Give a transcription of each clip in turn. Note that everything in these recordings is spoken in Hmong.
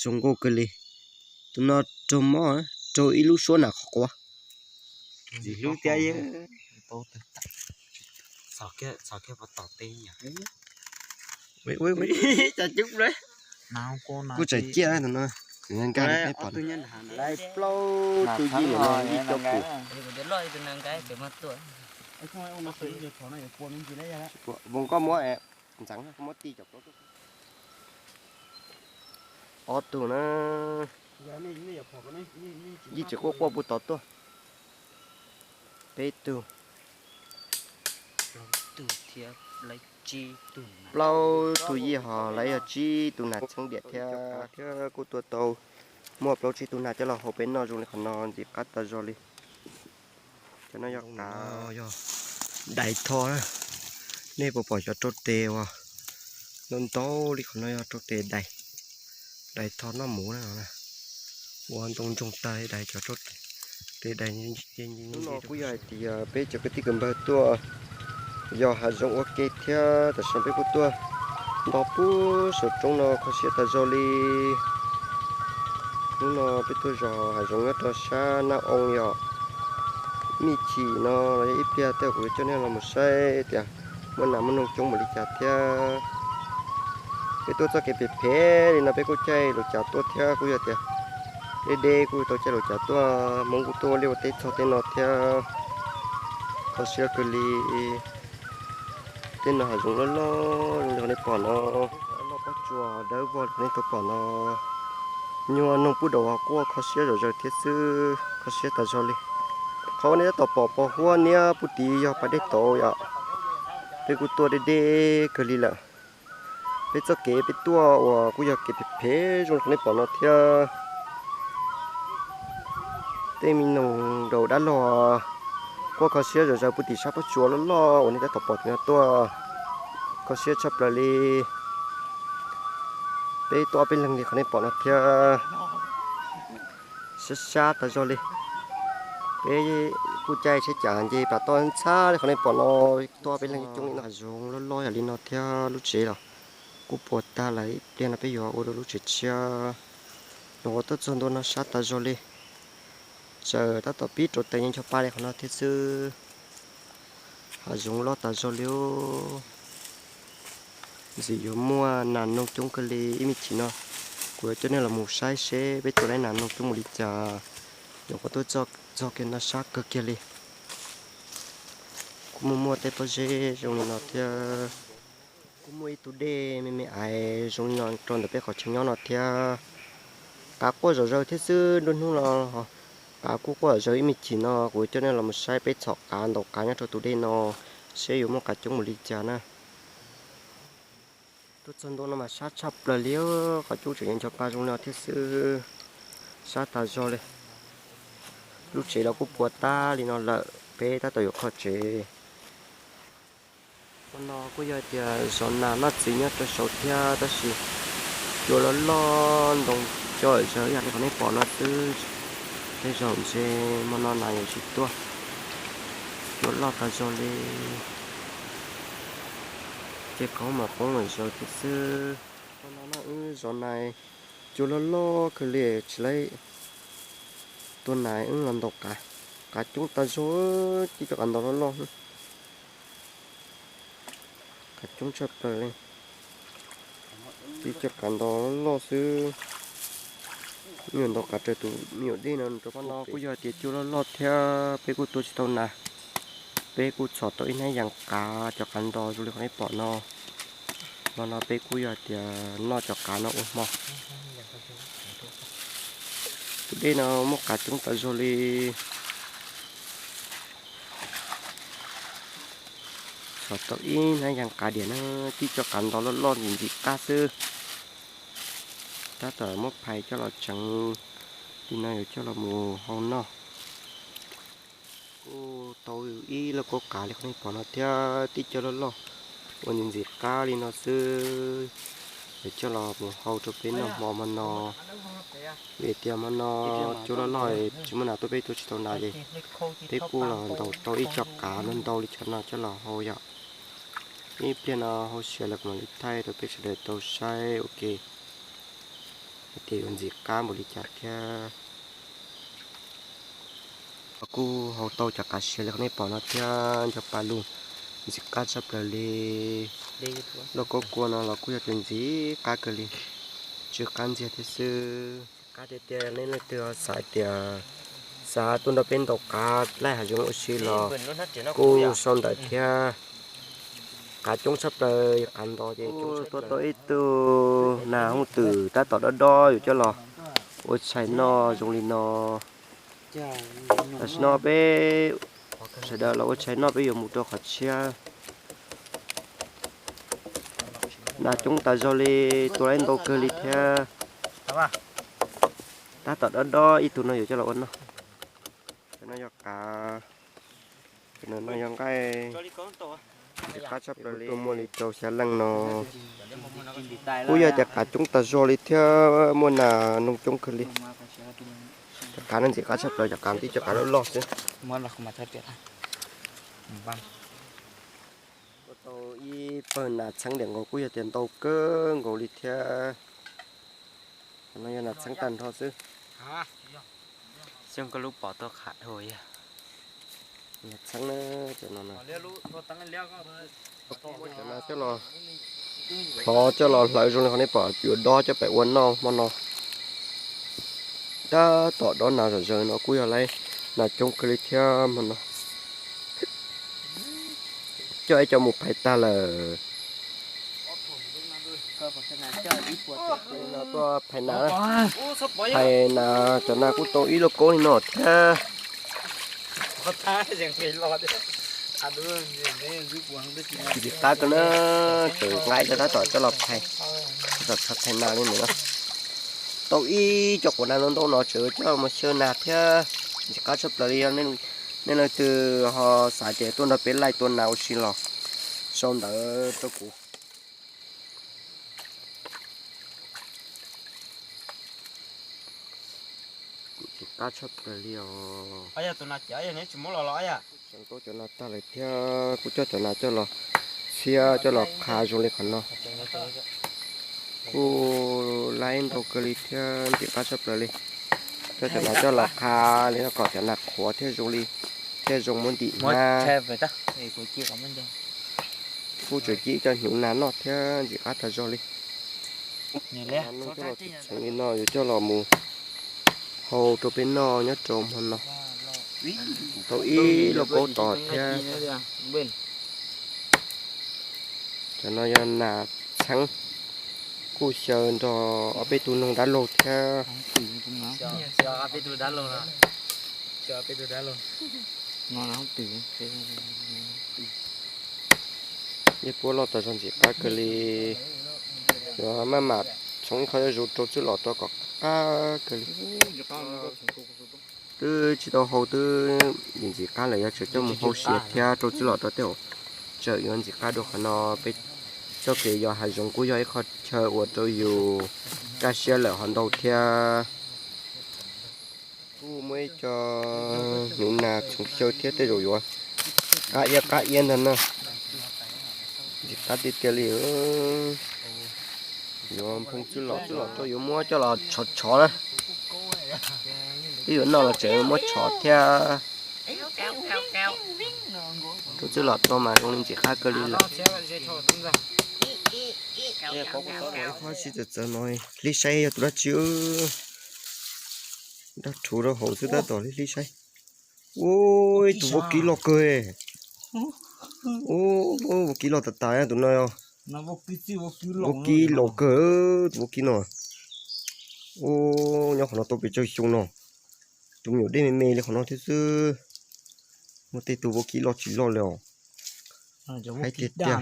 Zoo nkauj kawg li. Tus no raug mob, raug ib lub suab nas qhov quav. Ntxim hlub thiab. Kuj tseem ciaj tus no. Nkag peb pom plaub tus yim no yij cov kuv. Voos koj muab ntxeev muab ti cov plaub. Ob tug na. Yij tseem quaj quaj puag tod tuaj. Peb tug. Plaub tug yij ho lawv yog tsib tug nas txheeb diam thiab. Thiab kuj tua tau muaj plaub tsib tug nas coj los hau peb noj zoo li qhov no ntxim qab tas zog li. Cov no yog, yog dais tho na. Nej puas pom cov rau tes uas ntau ntau li qhov no yog rau tes dais, dais tho noj muv na. Ua ntoo ntsoog tag li dais cov rau tes dais. Hnub no kuj yog hais tias peb cov kwv tij kwv npawg tuaj yos hav zoov ua ke thiab tam sim no peb kuj tuaj nto puag saum roob no kho siab tas zog li. Hnub no peb tuaj yos hav zoov nyob rau sab Naj Oo yom. Ib me chim no los yog ib pliag tej kuv yuav coj nej los mus saib tias muaj nas muaj noog coob npaum li cas thiab. Peb tuaj txoj kev phem phem li no peb kuj caij laus cav tuaj thiab kuj yog tias deb deb kuj tau caij laus cav tuaj. Hmoob kuj tuaj ua liaj ua teb txog tej no thiab. Kho siab kawg li. Tej no hav zoov loj loj zoo li qhov nej pom no, loj pob tsuas dawb vog li qhov nej tau pom no. Nyuag noog pub daus quaj kho siab zom zaws thiab xwb, kho siab tas zog li. Qhov uas nej tab tom pom pos huab niab puag tid yog pas dej tauv yom. Peb kuj tuaj deb deb kawg li lawm. Peb txoj kev peb tuaj uas kuj yog kev phem phem zoo li qhov nej pom no thiab. Tej me noog daus dab laug quaj kho siab zom zaws puag tim sab pob tsuas loj loj uas nej tab tom pom tim no tuaj, kho siab tshaj plaws li. Peb tuaj ob peb leeg li qhov nej pom no thiab, sab sab tas zog li. Peb kuj caij tsheb cav nce pas toj ntxhab li qhov nej pom no, tuaj ob peb leeg coob li no. Hav zoov loj loj yam li no thiab lub tsev los kuj puas tag lawm, ib pliag no peb yuav ua dua lub tsev tshiab. Nyuam qhuav tuaj txog ntua no sab tas zog li, tsaws tab tom pib rau tes ncho pa li qhov no thiab xwb. Hav zoov loj tas zog li. Ntxim yuav muaj nas noog coob kawg li, ib me chim no kuv yuav coj nej los mus saib seb peb tuaj laib nas noog coob mus li cas. Nyuam qhuav tuaj txog kiag no sab kawg kiag li. Kuj muaj muaj tej pob zeb zoo li no thiab. Kuj muaj ib tug dej me me aiv zoo li no rau ntawm peb qhov chaw nyob no thiab. Qav quaj zom zaws thiab xwb, nruab hnub no qav kuj quaj zom zaws, ib me chim no kuv coj nej los mus saib peb txhom qav ntaus qav nyob rau tus dej no seb yuav muaj qav coob mus li cas na. Tuaj txog ntua no mas sab tshaj plaws li, qhov cub tseem ncho pa zoo li no thiab xwb, sab tas zog li. Lub tsev los kuj puas tag li no lawm, peb tab tom yuav qhov tsev. Qhov no kuj yog tias zov nas noj txiv nyob rau saud thiab tab sis cua loj loj ntoo coj zawg ib yam li qhov nej pom no xwb. Tej zaum ntshe hmo no nas yuav tsis tuaj, cua loj tas zog li. Ces qoob mas qoob mas zaws thiab xwb. Qhov no no wb zov nas cua loj loj kawg li tsis laib tua nas wb los ntaus qav, qav coob tas zog, tib cov qav ntaus loj loj. Qav coob tshaj plaws li, tib cov qav ntaus loj loj xwb. Nyuam ntaus qav raws tus me nyuam dej no rau. Qhov no kuj yog tias cua loj loj thiab peb kuj tua tsis tau nas, peb kuj txhom tau ib hnab yas qav cov qav ntaus zoo li qhov nej pom no. Hmo no peb kuj yog tias noj cov qav no ua hmo. Tus dej no muaj qav coob tas zog li. Txhom tau ib hnab yas qav diam na, tib cov qav ntaus loj loj ntxim ntxim qab xwb. Tab tom muab phais coj los tseev, li no yuav coj los mus hau noj. Kuj tau ib lauj kaub qav li qhov nej pom no thiab tib cov loj loj uas ntxim ntxim qab li no xwb. Yuav coj los mus hau rau peb noj hmo hmo no. Vim tias hmo no cua loj loj tsis muaj nas tuaj, peb tua tsis tau nas ces peb kuj los ntaus tau ib co qav ntau ntau li cov no coj los hau yom. Ib pliag no hau siav lawm kuv mam li thaij rau peb sawv daws tau saib ua ke. Hais tias yuav ntxim qab npaum li cas thiab. Los kuj hau tau cov qav siav li qhov nej pom no thiab, nco pa lug ntxim qab tshaj plaws li. Lauj kaub kua no los kuj yog tias ntxim qab kawg li, tsw qab ntxiag thiab xwb. Qab tiag tiag, nej leej twg xav tias xav tuaj nrog peb ntaus qav laij hav zoov ua si los kuj sau ntawv thiab. Qav coob tshaj plaws, qav nto ces coob tshaj plaws. Tuaj tau ib tug nas hooj twm tab tom dob dob yuav coj los ua tshais noj zoo li no. Tam sim no peb sawv daws los ua tshais noj, peb yuav mus rau qhov tshiab. Nas coob tas zog li, tua laib ntau kawg li thiab. Tab tom dob dob ib tug no yuav coj los ua noj. Cov no yog qav, cov no yog nqaij. Ntxim qab tshaj plaws li, tuaj muaj li rau xya leej no. Kuj yog tias qav coob tas zog li thiab, muaj nas noog coob kawg li. Cov qav no ntxim qab tshaj plaws, cov qav tib cov qav loj loj xwb. Ua tau ib pawg nas txheeb diam nkaus, kuj yog tias ntau kawg nkaus li thiab. Cov no yog nas txheeb tag nrho xwb. Xyoo koj lub pov tuaj qhav dhau yog nas txheeb na, cov no na. Cov no coj los, thov coj los hlawv zoo li qhov nej pom, yuav dob coj pem ua noj hmo no. Tab tom dob nas zom zaws no kuj yog laib nas coob kawg li thiab hmo no. Coj ib co mus phais tag lawm. Tuaj phais nas, phais nas, cov nas kuj tau ib lauj kaub li no thiab. Ntxim qab kawg na, tseem nqa ib co tab tom coj los phais, tab tom phais nas li no. Tau ib co quav nas ntau ntau no tseem coj mus xyaw nas thiab. Ntxim qab tshaj plaws li, yog nej leej twg ho xav tias tuaj nrog peb laij tua nas ua si los sau ntawv rau kuv. Kuv ntxim qab tshaj plaws li os. Tseem tau cov nas tag lawm thiab, kuv coj cov nas coj los txhiab coj los qhav zoo li qhov no. Kuj laib ntau kawg li thiab, ntxim qab tshaj plaws li. Coj cov nas coj los qhav li no kom cov nas qhuav thiaj zoo li, thiaj zoo muab ntim hnab. Kuj tseem ci cov hnyuv nas noj thiab, ntxim qab tag zog li. Coj los tseem li no yuav coj los mus hau rau peb noj nyob rau hmo no. Tau ib lauj kaub tod thiab. Cov no yog nas txheeb, kuj xyaw nrog ob peb tug noog dab laug thiab. Yeej puab loj tas zog ntxim qab kawg li. Yuav maj mam txhoov ib qho zuj zus rau txwj lom rau kom qab kawg li. Twb tsis tau hau twb ntxim qab lawm, yog tseem coj mus hau siav thiab rau txwj lom rau tej uas tseem yuav ntxim qab dua qhov no. Peb txoj kev yos hav zoov kuj yog ib qho chaw uas rau yus kaj siab lawm ho ntau thiab. Kuj muaj ib co hnyuv nas txhoov xyaw thiab, tej zaum yuav qab iab qab iab ntag na. Ntxim qab tiag tiag li. Yuav nphoo txwj lom, txwj lom rau yuav muab coj los tshov tshov na. Twb yuav noj los tseem muab tshov thiab. Rau txwj lom rau mas zoo li ntxim qab kawg li lawm. Qhov sib txawv txawv no hlib saib yog tus dab tsi. Dab rhuv rau hauv xwb tab tom hlib hlib saib. Ua, tus vaub kib loj kawg. Ua, vaub kib loj tas tas tus no. Vaub kib loj kawg, tus vaub kib no. Ua, nyob qhov no tau pes tsawg xyoo no. Tus me nyuam dej me me li qhov no thiab xwb. Muaj tej tug vaub kib loj tsis loj li os. Hais tiag tiag.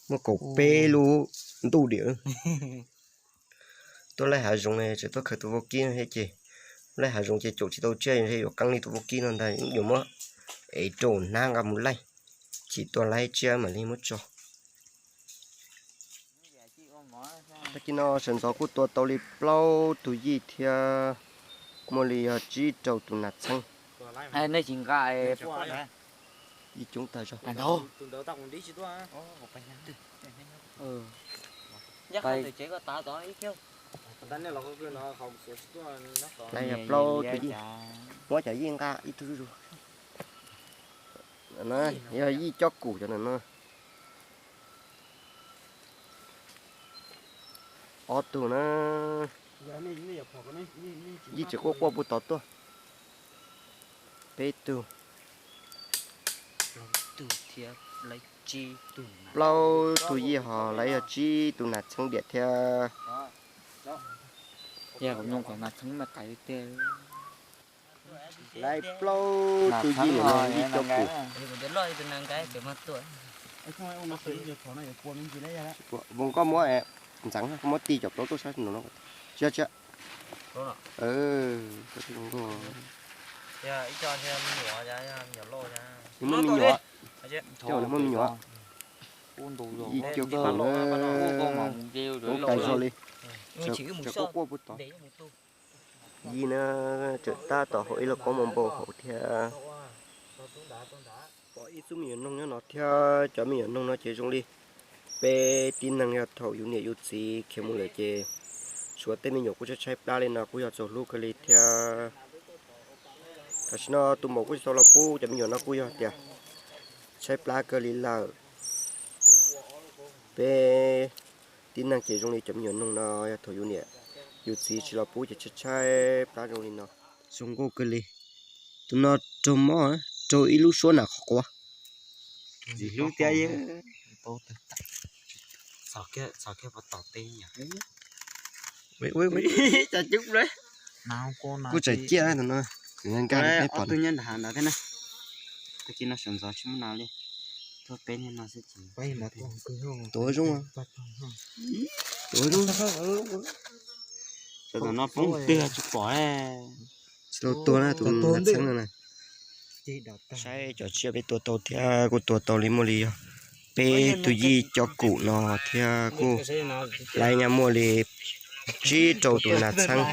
Muaj kaum peb lub ntuj diam. Tuaj laij hav zoov tseem tuaj khaws tus vaub kib no thiab ces, laij hav zoov ces caum tsis tau tsiaj, yuav qeeb li tus vaub kib no ntag, yuav muab ev rau hnab nqa mus laij, chim tua laij tsiaj mam li muab tso. Tag kis no sawv ntxov kuj tua tau li plaub tug yij thiab muaj li yog tsib rau tus nas txheeb. Yij coob tag zog. Plaub tus yij, muab cov yij nqa ib tug zuj zus. Yog yij cob kum cov no. Ob tug na. Yij tseem quaj quaj puag tod tuaj. Peb tug. Plaub tug yij ho lawv yog tsib tus nas txheeb diam thiab. Lawv plaub tug yij no yij cob kum. Vos koj muab ntxeev, koj muab ti cov plaub tuaj sab no. Tsis, tsis. Muaj me nyuam, muaj me nyuam. Yij cob kum na, coob tas zog li. Quaj quaj puag tod. Yij na, tseem tab tom haus ib lauj kaub moo npau hauv thiab. Pom ib tug me nyuam noog nyob no thiab, cov me nyuam noog no ces zoo li peb tib neeg yog thaum yus niam yus txiv khiav mus lawm ces suav tej me nyuam kuj tshaib tshaib plab li no kuj yog txaus hlub kawg li thiab. Tam sim no tus maum kuj tsis tau los pub cov me nyuam no kuj yog tias tshaib plab kawg li lawm. Peb tib neeg ces zoo li cov me nyuam noog no yog thaum yus niam yus txiv tsis los pub ces tshaib tshaib plab zoo li no. Zoo nkauj kawg li. Tus no raug mob, raug ib lub suab nas qhov quav. Ntxim hlub thiab. Kuj tseem ciaj tus no, nqa nqa peb pom. Tag kis no sawv ntxov tsis muaj nas li, tuaj peb niag no xwb ces. Tuav zoo, tuav zoo. Tam no poob twg tsis pom. Tsis tau tua na, tus nas txheeb no na. Saib cov tsiaj peb tua tau thiab, kuj tua tau li muaj li yog peb tug yij cob kum no thiab kuj laiv nyab muaj li tsib rau tus nas txheeb.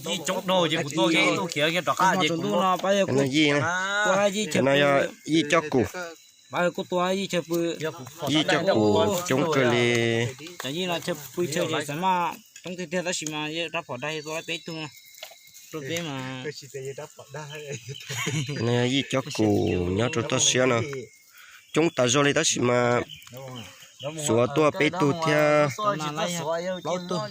Yij coob dhau ces kuv tua kiag ib tug khiav kiag rov qab ces kuv tua yij, no yog yij cob kum. Yij cob kum coob kawg li. Cov yij no chaw pw chaw ces xav mas coob tiag tiag tab sis mas rab phom dag tua peb tug rau peb mas. No yog yij cob kum nyob rau toj siab no. Coob tas zog li tab sis mas xuav tuaj peb tug thiab. Plaub tug,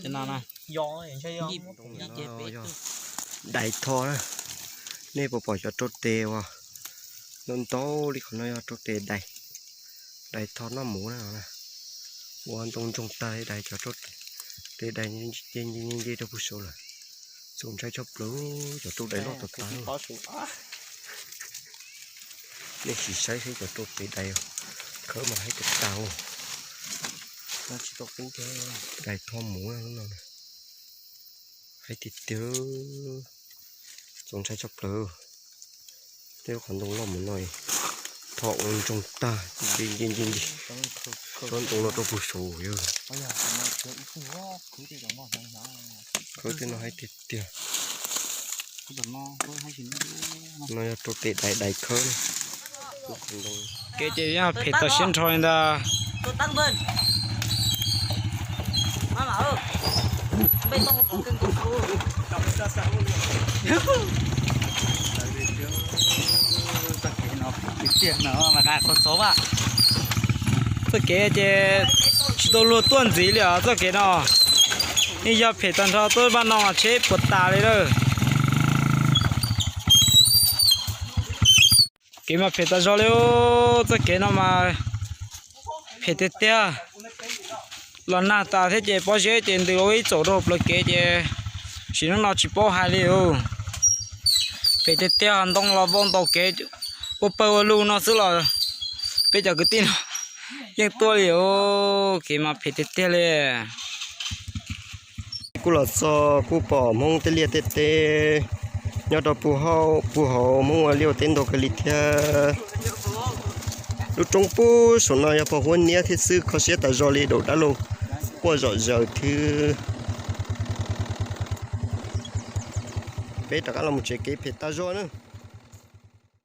dais tho na. Nej puas pom cov rau tes uas ntau ntau li qhov no yog rau tes dais, dais tho noj muv na. Ua ntoo ntsoog tag li dais, cov rau tes dais nce nce nce rau puag saud lawm. Txaus ntshai tshaj plaws cov rau dais loj tag tag. Nej sim saib seb cov rau tes dais khawb mas haib tag tag. Dais tho muv no. Haib tiag tiag, txaus ntshai tshaj plaws. Tej lub qhov ntoo loj mus no, tho ua ntsoog tag, nce nce nce nce tsob ntoo no rau puag saud yog. Khawb tej no haib tiag tiag. No yog rau tes dais dais khawb. Kev ces yog phem tau siab nrho li ntag. Txoj kev ces tsis tau luag tuaj ntxiv li os txoj kev no. Yeej yog phem tag nrho, tuaj vaj no mas tsheb puas tas li lawm. Kev mas phem tas zog li, txoj kev no mas phem tiag tiag. Los nag tas thiab ces pob zeb ces ntws ua ib txaum rau plawv kev ces sim neej no tsis paub hais li os. Phem tiag tiag, ntoo los vau ntaus kev ua pawg ua lug no xwb los peb cov kwv tij no yeej tuaj li os. Kev mas phem tiag tiag li. Kuj los txog kuj pom Hmoob tej liaj tej teb nyob rau puag hauv, puag hauv Hmoob ua liaj ua teb ntau kawg li thiab. Lub roob puag saum no yog pog huab niab thiab xwb, kho siab tas zog li, daum dab laug quaj zom zaws thiab. Peb rov qab los mus tsev kev phem tas zog na.